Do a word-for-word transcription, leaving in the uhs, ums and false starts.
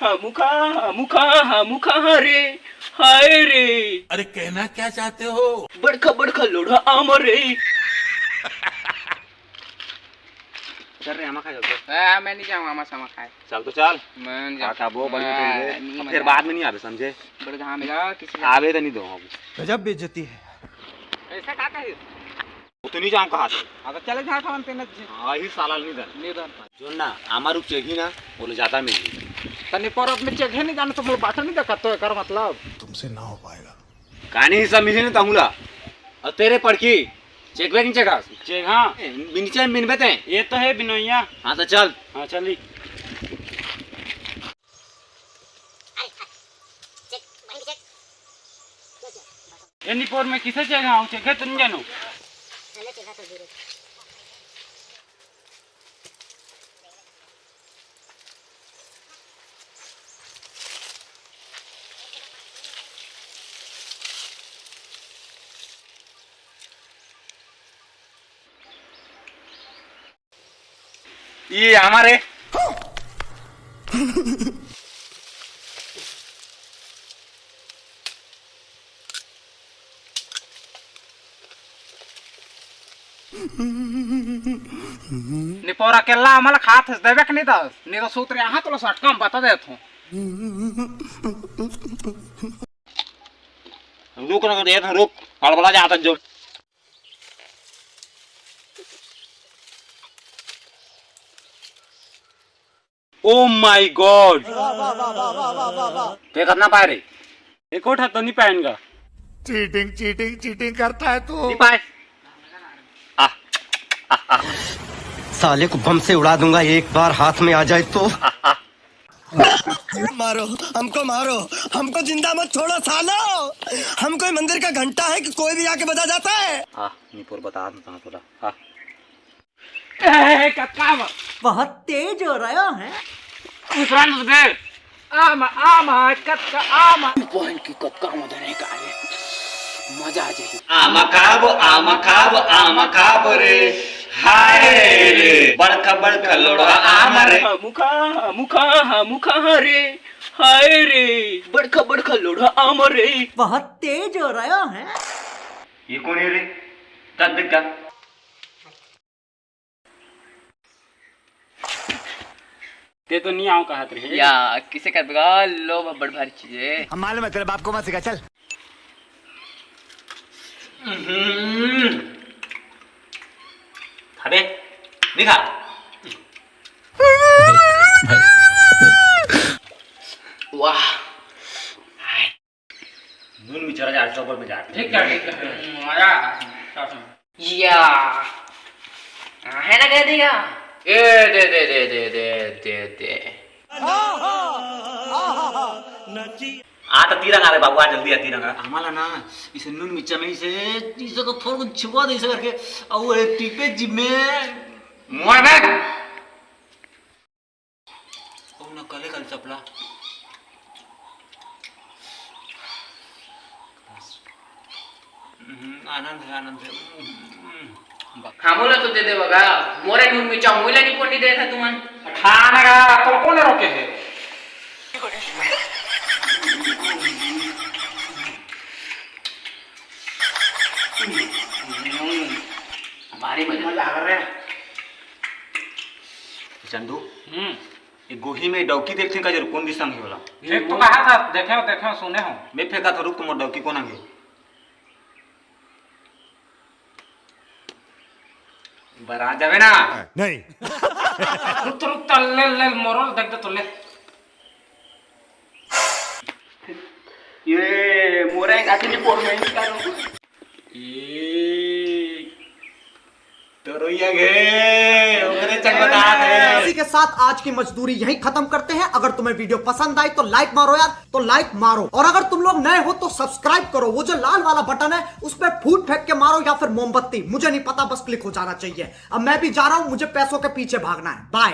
हमू खा, हमू खा, हमू खा रे, हाय रे। अरे कहना क्या चाहते हो? बड़का बड़का लोढ़ा आम रे। चल रे, आमा खा जाओ। ए, मैं नहीं जाऊंगा आमा सामा खाए। चल तो चल। मैं नहीं आ, जाऊंगा। खाबो, बड़ी मैं मिठाई रे। नहीं अब मजा फिर बाद आया। में नहीं आवे, समझे? बड़े घाम लगा किसी का। आवे तो नहीं दो अब। गजब बेइज्जती है। ऐसा का कहे? वो तो नहीं जाऊं कहा थे। हाँ, तो चले जा, खावन पे न जी। हाँ, ही साला नहीं दन। नहीं दन। जो ना, आमा रुक चेगी ना, बोले ज्यादा मिल। तनी पर अब में चेक है नहीं जाना, तो मोर बाटा नहीं देखा, तो एकर मतलब। तुमसे ना हो पाएगा। कानी हिस्सा मिली ना तहुला। और तेरे पड़की, चेक बैग नहीं चेका। चेक, हाँ। ए, नीचे मिनबे ते। ये तो है बिनोइया। हाँ, तो चल। हाँ, चली। ए निपोर में किसे चेक, हाँ, चेक है, तुम जानो। ये हमारे निपोरा केला हमला खात हस, देबे के नहीं दस, नहीं तो सूत्र यहाँ तो सटका हम बता देत हूँ। रुक ना, देत हूँ, रुक, हड़बड़ा जाता जो। Oh my God! ते कितना पाए रे? एक ठा तो नहीं पाएगा। चीटिंग, चीटिंग, चीटिंग करता है तू। नहीं पाए। आ, आ, आ। साले को बम से उड़ा दूंगा, एक बार हाथ में आ जाए तो। मारो, हमको मारो, हमको जिंदा मत छोड़ो सालो। हम कोई मंदिर का घंटा है कि कोई भी आके बजा जाता है? आ, निपोर बता देता हूँ थोड़ा। आ। ए, कतका आमा? बहुत तेज हो रहा है। दूसरा नु दे। आमा, आमा, कतका आमा। बहन की कतका आमा देने का रे। मजा आ जाए। आमा खाबो, आमा खाबो, आमा खाबो रे। हाय रे, बड़का बड़का लोढ़ा आमा रे। हमू खा, हमू खा, हमू खा रे। हाय रे, बड़का बड़का लोढ़ा आमा रे। बहुत तेज हो रहा है। ये कौन है रे? तब देखा। ते तो नहीं आओ कहत रहे। या, किसे कर बेगा? लोभ बड़ भारी चीज है। हम मालूम है, तेरे बाप को मत सिखा, चल। हम्म। अबे, दिखा। वाह। नून मिर्चा चार सौ पर में जाते। ठीक है, ठीक है। मजा आ रहा है। या। हाँ, है ना, कह देगा। ए, दे, दे, दे। आ, तो तीरंगा रे बाबू, आ जल्दी आ, तीरंगा। हमारा ना, इसे नून मिर्चा में इसे, इसे को थोड़ा कुछ छिपा दे, इसे करके, और वो टीपे जिब में। मोर बैग। ओ न कले कल चपला। हम्म, आनंद है, आनंद है। हम्म, हम्म। हमो ला तो दे दे बगा, मोरे नून मिर्चा मोला नहीं कोनी दे था तुमन। खाना का तो कौन रोके है? भारी मजा। मजा आ रहा है। चंदू, हम्म। ये गोही में डौकी देखते का जरूर कौन दिशा में होला? देख तो कहा था, देखे हो, देखे हो, सुने हो। मैं फेंका था, रुक, तुम डौकी कौन आगे? बरा जावे ना। नहीं। रुक तो, रुक तो, ले, ले, मोरल देख दे तो ले। ये मोरा एक आदमी बोल रहे हैं इसका। ए, तो रोइया गे, ओकरे चंगोदार है। इसी के साथ आज की मजदूरी यहीं खत्म करते हैं। अगर तुम्हें वीडियो पसंद आई तो लाइक मारो यार, तो लाइक मारो, और अगर तुम लोग नए हो तो सब्सक्राइब करो। वो जो लाल वाला बटन है उस पर फूट फेंक के मारो या फिर मोमबत्ती, मुझे नहीं पता, बस क्लिक हो जाना चाहिए। अब मैं भी जा रहा हूँ, मुझे पैसों के पीछे भागना है। बाय।